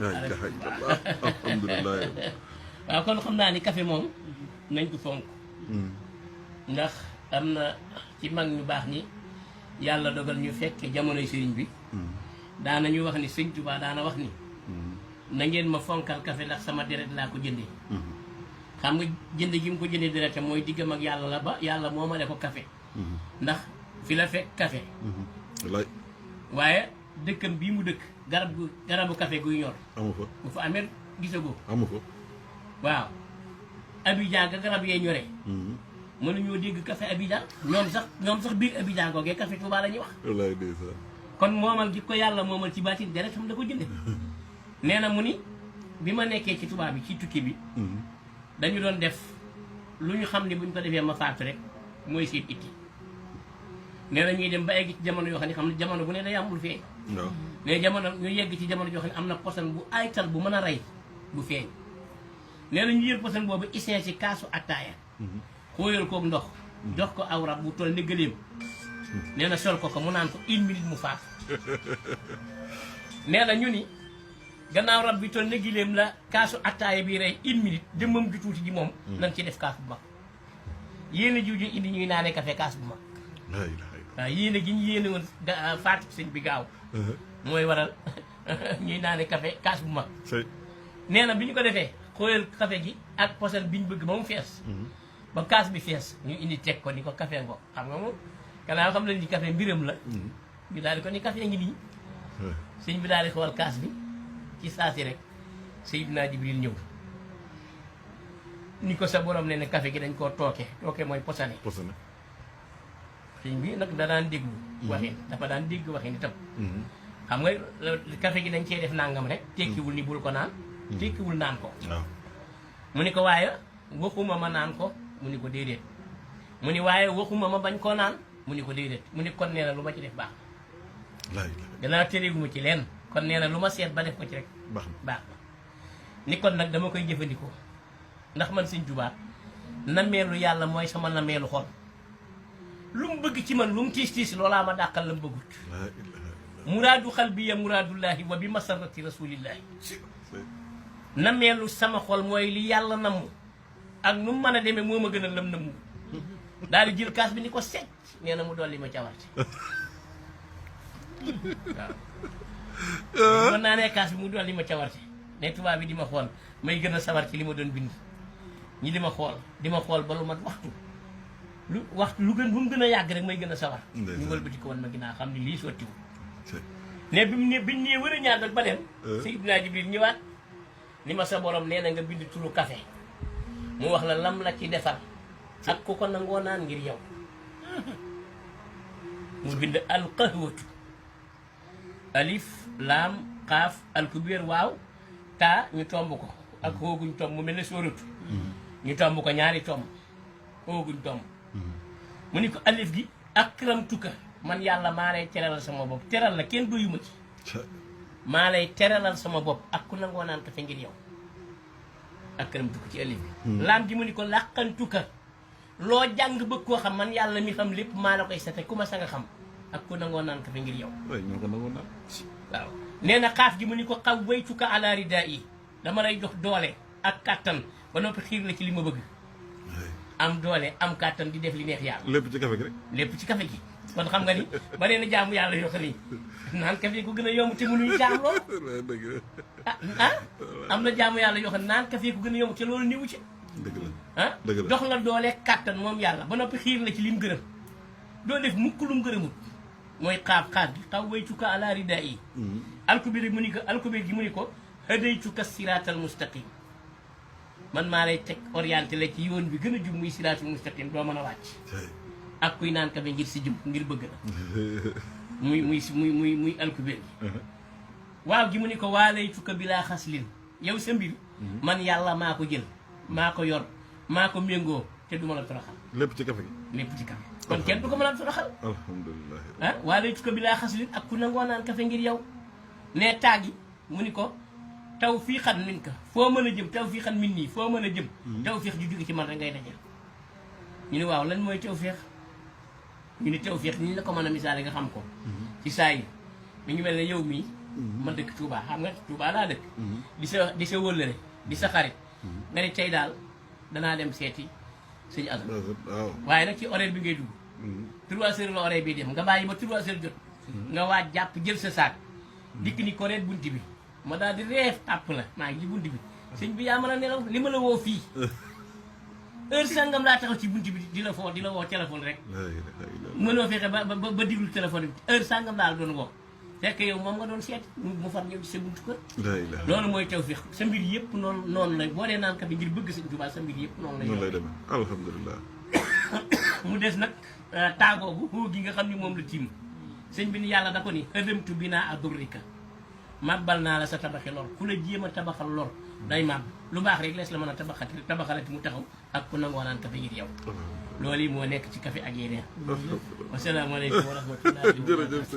alhamdulilah. waaw kon xam naa ni café moom nañ ko fonk ndax am na ci mag ñu baax ñi yàlla dogal ñu fekk jamonoy sëriñ bi daanañu wax ni sëñ Tuubaa daana wax ni na ngeen ma fonkal café ndax sama deret laa ko jëndee xam nga jënd gi mu ko jëndee deret mooy diggam ak yàlla la ba yàlla moo ma ko café ndax fi la fekk café wallaay waaye dëkkam bii mu dëkk garabu café guy ñor amu fa bu fa amee gisagoo amu fa waaw Abidjan ga garab yee ñoree mënuñoo dégg café Abidjan ñoom sax biir Abidjan googee café Touba la ñuy wax wallaay ndeysaan kon moomal gi ko yàlla moomal ci baatin deret xam da ko jënde nee na mu ni bi ma nekkee ci Touba bi ci tukki bi dañu doon def lu ñu xam ne buñ ko defee ma faatu rek mooy seen itti nee na ñuy dem ba egg ci jamono yoo xam ne jamono bu ne day am lu feeñ mais jamono ñu yegg ci jamono joo xam ne am na poson bu aytal bu mën a rey bu feeñ nee na ñu yër poson boobu isin ci kaasu attaaya xóoyal koog ndox jox ko aw rab bu toll ni gëléem nee na sol ko mu naan ko 1 minute mu faatu nee na ñu ni gannaaw rab bi toll ni gëléem la kaasu attaaya bi rey 1 minute jëmmam ju tuuti ji moom nañ ci def kaas bu mag yéen a jiw ji indi ñuy naanee café kaas bu mag waaw yéen a gi ñu yéene woon faatu sëñ bi gaaw mooy waral ñuy naane café kaas bu mag nee na bi ñu ko defee xóoyal café gi ak posen bi ñu bëgg ba mu fees ba kaas bi fees ñu indi teg ko ni ko café ngo xam nga moom gannaaw xam nañ ni café mbiram la ñu daal di ko ni café ngi nii sëñ bi daal di xool kaas bi ci saasi rek Seydina Jibril ñëw ni ko sa borom ne ne café gi dañ koo tooke mooy posane sëñ bi nag da daan déglu waxin dafa daan dégg waxin itam xam nga café gi dañ cee def nangam rek tekkiwul ni bul ko naan tekkiwul naan ko mu ni ko waaye waxuma ma naan ko mu ni ko déedéet mu ni waaye waxuma ma bañ koo naan mu ni ko déedéet mu ni kon nee na lu ma ci def baax danaa téréeguma ci leen kon nee na lu ma seet ba def ko ci rek baax na ni kon nag dama koy jëfandikoo ndax man sëñ Tuubaa nameelu yàlla mooy sama nameelu xol lu mu bëgg ci man lu mu tiis tiis loolaa ma dàqal la mu bëggut muraadu xalbiya muraadullaahi wa bi masarati rasulillahi nameelu sama xol mooy li yàlla namm ak nu mu mën a demee moo ma gën a lam namu daal di jël kaas bi ni ko secc nee na mu dolli ma cawarte waaw mën naa ne kaas bi mu dolli ma cawarte ne tubaab bi di ma xool may gën a sawar ci li ma doon bind ñi di ma xool ba lu mat waxtu lu mu gën a yàgg rek may gën a sawar ñu wëlbati ko woon ma ginnaaw xam ne lii sottiwul ne biñ nee wër a ñaan nag ba dem Seydina Jibril ñëwaat ni ma sa borom nee na nga bind turu café mu wax la lam la ci defar ak ku ko nangoo naan ngir yow mu bind al qahwatu alif laam xaaf alkubeer waaw taa ñu tomb ko ak xooguñ tomb mu mel ne sóoratu ñu tomb ko ñaari tomb xooguñ tomb mu ni ko alif gi akramtuka man yàlla maa lay teralal sama bopp teral la kenn doyuma ci maa lay teralal sama bopp ak ku nangoo naan kafe ngir yow akramtuka ci alif gi laam gi mu ni ko làqantuka loo jàng bëgg koo xam man yàlla mi xam lépp maa la koy sete ku ma sa nga xam ak ku nangoo naan kafe ngir yow waaw nee na xaaf gi mu ni ko xaw waytuka ala ridaa yi dama lay jox doole ak kàttan ba noppi xiir la ci li ma bëgg am doole am kàttan di def li neex yàlla lépp ci café gi rek lépp ci café gi kon xam nga ni bare na jaamu yàlla yoo xam ni naan café ko gën a yomb te mënuñu jaam loolu am na jaamu yàlla yoo xam ne naan café ko gën a yomb te loolu niwu ci jox la doole kàttan moom yàlla ba noppi xiir la ci lim gërëm doo def mukk lum gërëmut mooy xaaf gi xaw waytuka ala ridaa yi alkubéer gi mu ni ko hadaytuka siraatal mustaqim man maa lay teg orienté la ci yoon bi gën a jub muy siraatul mustaqim doo mën a wàcc ak kuy naan kafe ngir si jub ngir bëgg la muy alkubéer gi waaw gi mu ni ko waalaytuka bi laa xaslin yow sa mbir man yàlla maa ko jël maa ko yor maa ko méngoo te du ma la toroxal lépp ci café gi lépp ci café kon kenn du ko mën a toroxal alhamdulilah waalaytuka bi laa xaslin ak ku nangoo naan kafe ngir yow ne taagi mu ni ko taw fii xan min ka foo mën a jëm taw fii xan min nii foo mën a jëm taw féex ju jóge ci man rek ngay dajal ñu ne waaw lan mooy taw féex ñu ne taw féex ni ñu la ko mën a misaale nga xam ko ci saa yi mi ngi mel ne yow mii ma dëkk Touba xam nga Touba laa dëkk di sa wëllëre di sa xarit nga ne tey daal danaa dem seeti sëñ Assane waaw waaye nag ci horaire bi ngay dugg 3 heures la horaire bi dem nga bàyyi ba 3 heures jot nga waaj jàpp jël sa saak dikk ni ko reet bunti bi ma daal di reef tàpp la maa ngi ci bunti bi sëñ bi yaa mën a nelaw li ma la woo fii heure sangam laa taxaw ci bunti bi di la woo téléphone rek mënoo fexe ba diglu téléphone bi heure sangam laa la doon woo fekk yow moom nga doon seet mu far ñëw ci sa buntu kër loolu mooy tawfiq sa mbir yëpp noonu la boo dee naan kat ngir bëgg sëñ Tuubaa sa mbir yëpp noonu lay demee alhamdulilah mu des nag taagoogu xoo gi nga xam ni moom la tiim sëñ bi ni yàlla da ko ni ëdëmtu bi naa adurrika màbbal naa la sa tabaxi lor ku la jéem a tabaxal lor day màbb lu baax rek lees la mën a tabaxalati mu taxaw ak ku nangoo naan kafe ngir yow loolu yi moo nekk ci café ak yeneen wasalaamaaleykum wa rahmatullahi jërëjëf